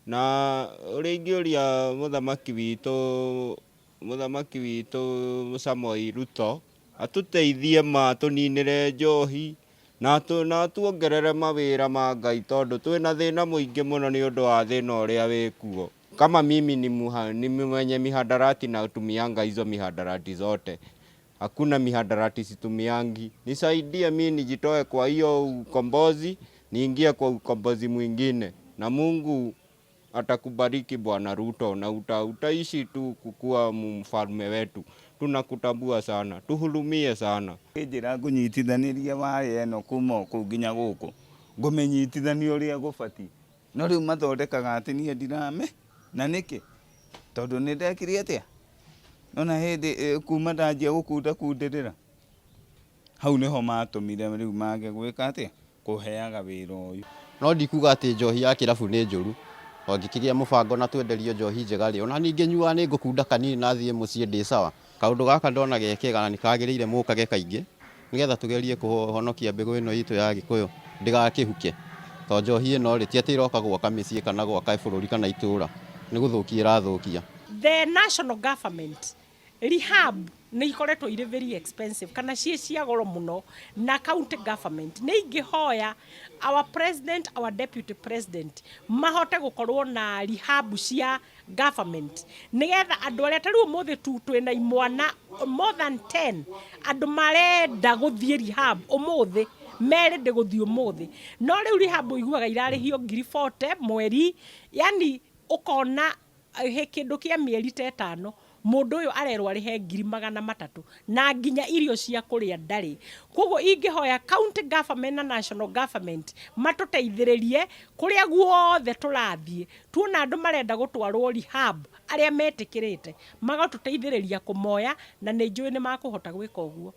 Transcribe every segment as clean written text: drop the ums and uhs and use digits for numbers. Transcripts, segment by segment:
Na ũrĩa ingĩũria mũthamaki witũ Samoei Ruto atũteithie ma tũninĩre njohi na atuongerere mawĩra ma Ngai, tondũ twĩna thĩna mũingĩ mũno nĩ ũndũ wa thĩna ũrĩa wĩkuo. Kama mimi ni mwenye mihadarati na tumianga hizo mihadarati zote, hakuna mihadarati situmiangi. Nisaidie mi nijitoe kwa hiyo ukombozi, niingie kwa ukombozi mwingine, na Mungu atakubariki, Bwana Ruto, na utaishi tu kukuwa mfalme wetu. Tunakutambua sana, tuhurumie sana. Njĩra ngũnyitithanĩria waya ĩno kuma o kũu nginya gũkũ, ngũmĩnyitithania ũrĩa gũbatiĩ, no rĩu mathondekaga atĩ niĩ ndirame na nĩkĩ, tondũ nĩ ndekire atĩa nona hĩndĩ kuma ndanjia gũkunda kundĩrĩra hau nĩho matũmire rĩu mage gwĩka atĩa, kũheaga wĩra ũyũ. No ndikuga atĩ njohi ya kĩrabu nĩ njũru. Twangĩkĩgĩa mũbango na twenderio njohi njega rĩ, ona ningĩ nyuaga nĩ ngũkunda kanini na thiĩ mũciĩ ndĩ sawa. Kaũndũ gaka ndona ge kega na nĩ kagĩrĩire mũkage kaingĩ, nĩgetha tũgerie kũhonokia mbegũ ĩno itũ ya Gĩkũyũ ndĩgakĩhuke. Tondũ njohi ĩno rĩ, ti atĩ ĩroka gwaka mĩciĩ kana gwaka bũrũri kana itũra, nĩ gũthũkia ĩrathũkia. The national government, rehab nĩ ikoretwo irĩ very expensive kana ciĩ cia goro mũno, na county government nĩ ingĩhoya our president, our deputy president, mahote gũkorwo na rehab cia government, nĩgetha andũ arĩa ta rĩu ũmũthĩ tu twĩna imwana more than 10, andũ marenda gũthiĩ rehab ũmũthĩ, merĩndĩ gũthiĩ ũmũthĩ, no rĩu rehab ũiguaga irarĩhio 40,000 mweri, yani ũkona he kĩndũ kĩa mĩeri ta 5 mũndũ ũyũ arerwo arĩhe 300,000 na nginya irio cia kũrĩa ndarĩ. Koguo ingĩhoya county government na national government matũteithĩrĩrie kũrĩa guothe tũrathiĩ, tuona andũ marenda gũtwarwo rehab, arĩa metĩkĩrĩte magatũteithĩrĩria kũmoya, na nĩ njũĩ nĩ makũhota gwĩka ũguo.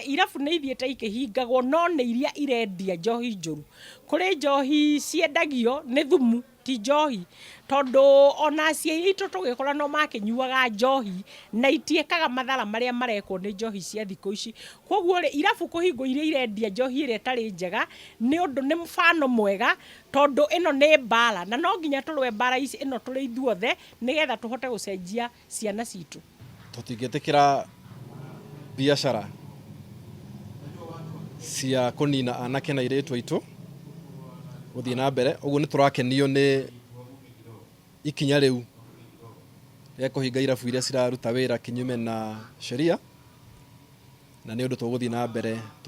Irabu nĩ ithiĩte ikĩhingagwo, no nĩ iria irendia njohi njũru. Kũrĩ njohi ciendagio nĩ thumu, ti njohi, tondũ ona aciari aitũ tũgĩkũra no makĩnyuaga njohi na itiĩkaga mathara marĩa marekwo nĩ njohi cia thikũ ici. Koguo rĩ, irabu kũhingwo iria irendia njohi ĩrĩa ĩtarĩ njega nĩ ũndũ nĩ mfano mwega, tondũ ĩno nĩ mbara na no nginya tũrũe mbara ici ĩno tũrĩ ithuothe, nĩgetha tũhote gũcenjia ciana citũ. Tũtingĩtĩkĩra biacara cia kũnina anake na airĩtu aitũ gũthiĩ na mbere. Ũguo nĩ tũrakenio nĩ ikinya rĩu rĩa kũhinga irabu iria ciraruta wĩra kinyume na sheria, na nĩ ũndũ tũgũthiĩ na mbere.